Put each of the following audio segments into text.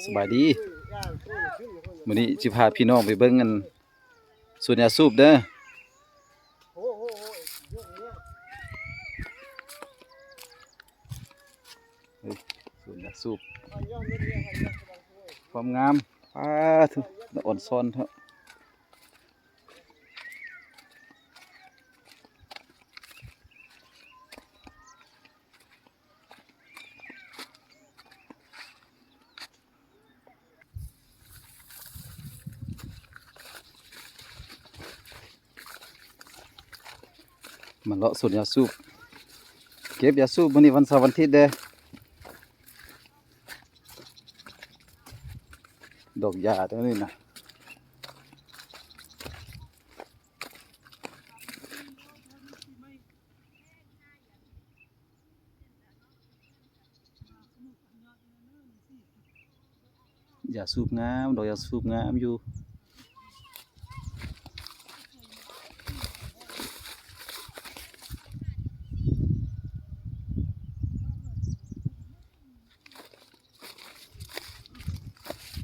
ສະບາຍດີ ມື້ນີ້ຊິພາພີ່ນ້ອງໄປເບິ່ງອັນສວນຢາສູບເດີ. ເອີຍ ສວນຢາສູບ ຄວາມງາມ ປາໂທ້ ລະອ່ອນຊອນເທາະ. ມາເລາະສວນຢາສູບ ເກັບຢາສູບ ມື້ນີ້ວັນເສົາວັນອາທິດເດ້. ດອກຢາຕົວນີ້ນະ. ຢາສູບງາມ ດອກຢາສູບງາມຢູ່.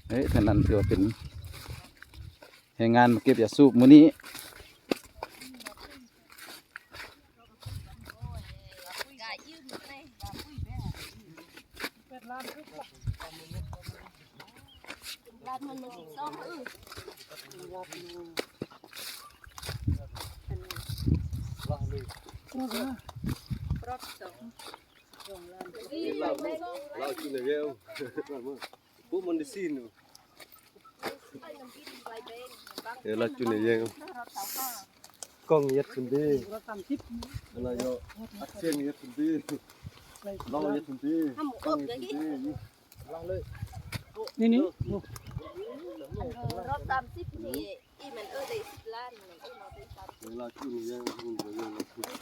ເອີຍ ທ່ານນັ້ນຖືວ່າເປັນແຮງງານມາເກັບຢາສູບມື້ນີ້. ລາວກິນແລ້ວ ບໍ່ມັນໄດ້ຊີ້ນ. ເອີ ລາວກິນແລ້ວ ກ້ອງເຮັດຄົນດີ ລາວເນາະ ອັດສຽງເຮັດຄົນດີ ລາວເຮັດຄົນດີ ກ້ອງເຮັດຄົນດີ. ນີ້ ນີ້ ລາວສາມສິບນີ້ ອີ່ແມ່ນ ເອີ ໄດ້ສິບລ້ານ ລາວກິນແລ້ວ ມັນບໍ່ເລີຍ.